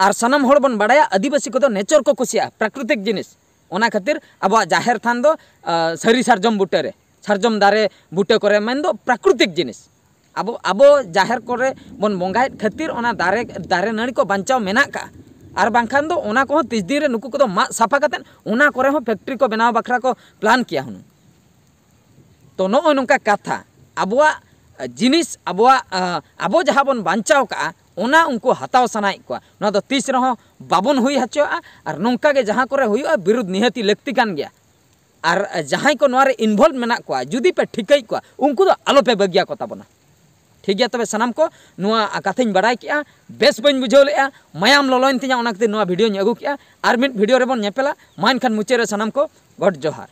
ᱟᱨ ᱥᱟᱱᱟᱢ ᱦᱚᱲ ᱵᱚᱱ ᱵᱟᱲᱟᱭᱟ, ᱟᱹᱫᱤᱵᱟᱹᱥᱤ ᱠᱚᱫᱚ nature ᱠᱚ ᱠᱩᱥᱤᱭᱟᱜᱼᱟ, ᱯᱨᱟᱠᱨᱤᱛᱤᱠ ᱡᱤᱱᱤᱥ᱾ ᱚᱱᱟ ᱠᱷᱟᱹᱛᱤᱨ ᱟᱵᱚᱣᱟᱜ ᱡᱟᱦᱮᱨ ᱛᱷᱟᱱ ᱫᱚ, ᱟ, ᱥᱟᱹᱨᱤ ᱥᱟᱨᱡᱚᱢ ᱵᱩᱴᱟᱹ ᱨᱮ, ᱥᱟᱨᱡᱚᱢ ᱫᱟᱨᱮ ᱵᱩᱴᱟᱹ ᱠᱚᱨᱮ, ᱢᱮᱱᱫᱚ ᱯᱨᱟᱠᱨᱤᱛᱤᱠ ᱡᱤᱱᱤᱥ᱾ ᱟᱵᱚ ᱟᱵᱚ ᱡᱟᱦᱮᱨ ᱠᱚᱨᱮ ᱵᱚᱱ ᱵᱚᱸᱜᱟᱭᱮᱫ ᱠᱷᱟᱹᱛᱤᱨ ᱚᱱᱟ ᱫᱟᱨᱮ ᱫᱟᱨᱮ ᱱᱟᱹᱲᱤ ᱠᱚ ᱵᱟᱧᱪᱟᱣ ᱢᱮᱱᱟᱜ ᱠᱟᱜᱼᱟ᱾ ᱟᱨ ᱵᱟᱝᱠᱷᱟᱱ ᱫᱚ ᱚᱱᱟ ᱠᱚᱦᱚᱸ ᱛᱤᱥ ᱫᱤᱱ ᱨᱮ ᱱᱩᱠᱩ ᱠᱚᱫᱚ ᱢᱟᱜ ᱥᱟᱯᱷᱟ ᱠᱟᱛᱮᱫ ᱚᱱᱟ ᱠᱚᱨᱮ ᱦᱚᱸ ᱯᱷᱮᱠᱴᱨᱤ ᱠᱚ ᱵᱮᱱᱟᱣ ᱵᱟᱠᱷᱨᱟ ᱠᱚ ᱯᱞᱟᱱ ᱠᱮᱭᱟ ᱦᱩᱱᱟᱹᱝ᱾ ᱛᱚ ᱱᱚᱜᱼᱚᱭ ᱱᱚᱝᱠᱟ ᱠᱟᱛᱷᱟ, ᱟᱵᱚᱣᱟᱜ ᱡᱤᱱᱤᱥ, ᱟᱵᱚᱣᱟᱜ ᱟᱵᱚ ᱡᱟᱦᱟᱸ ᱵᱚᱱ ᱵᱟᱧᱪᱟᱣ ᱠᱟᱜᱼᱟ, ᱚᱱᱟ ᱩᱱᱠᱩ ᱦᱟᱛᱟᱣ ᱥᱟᱱᱟᱭᱮᱫ ᱠᱚᱣᱟ᱾ ᱱᱚᱣᱟ ᱫᱚ ᱛᱤᱥ ᱨᱮᱦᱚᱸ ᱵᱟᱵᱚᱱ ᱦᱩᱭ ᱦᱚᱪᱚᱣᱟᱜᱼᱟ᱾ ᱟᱨ ᱱᱚᱝᱠᱟ ᱜᱮ ᱡᱟᱦᱟᱸ ᱠᱚᱨᱮ ᱦᱩᱭᱩᱜᱼᱟ, ᱵᱤᱨᱩᱫᱷ ᱱᱤᱦᱟᱹᱛᱤ ᱞᱟᱹᱠᱛᱤ ᱠᱟᱱ ᱜᱮᱭᱟ᱾ ᱟᱨ ᱡᱟᱦᱟᱸᱭ ᱠᱚ ᱱᱚᱣᱟ ᱨᱮ ᱤᱱᱵᱷᱚᱞᱵᱷ ᱢᱮᱱᱟᱜ ᱠᱚᱣᱟ, ᱡᱩᱫᱤ ᱯᱮ ᱴᱷᱤᱠᱟᱹᱭᱮᱫ ᱠᱚᱣᱟ, ᱩᱱᱠᱩ ᱫᱚ ᱟᱞᱚᱯᱮ ᱵᱟᱹᱜᱤᱭᱟᱠᱚ ᱛᱟᱵᱚᱱᱟ᱾ ᱴᱷᱤᱠ ᱜᱮᱭᱟ, ᱛᱚᱵᱮ ᱥᱟᱱᱟᱢ ᱠᱚ ᱱᱚᱣᱟ ᱠᱟᱛᱷᱟᱧ ᱵᱟᱲᱟᱭ ᱠᱮᱜᱼᱟ, ᱵᱮᱥ ᱵᱟᱹᱧ ᱵᱩᱡᱷᱟᱹᱣ ᱞᱮᱜᱼᱟ, ᱢᱟᱭᱟᱢ ᱞᱚᱞᱚᱭᱮᱱ ᱛᱤᱧᱟ, ᱚᱱᱟ ᱠᱷᱟᱹᱛᱤᱨ ᱱᱚᱣᱟ ᱵᱷᱤᱰᱤᱭᱳᱧ ᱟᱹᱜᱩ ᱠᱮᱜᱼᱟ᱾ ᱟᱨ ᱢᱤᱫ ᱵᱷᱤᱰᱤᱭᱳ ᱨᱮᱵᱚᱱ ᱧᱮᱯᱮᱞᱟ᱾ ᱢᱟ ᱮᱱᱠᱷᱟᱱ ᱢᱩᱪᱟᱹᱫ ᱨᱮ ᱥᱟᱱᱟᱢ ᱠᱚ ᱜᱚᱰ ᱡᱚᱦᱟᱨ᱾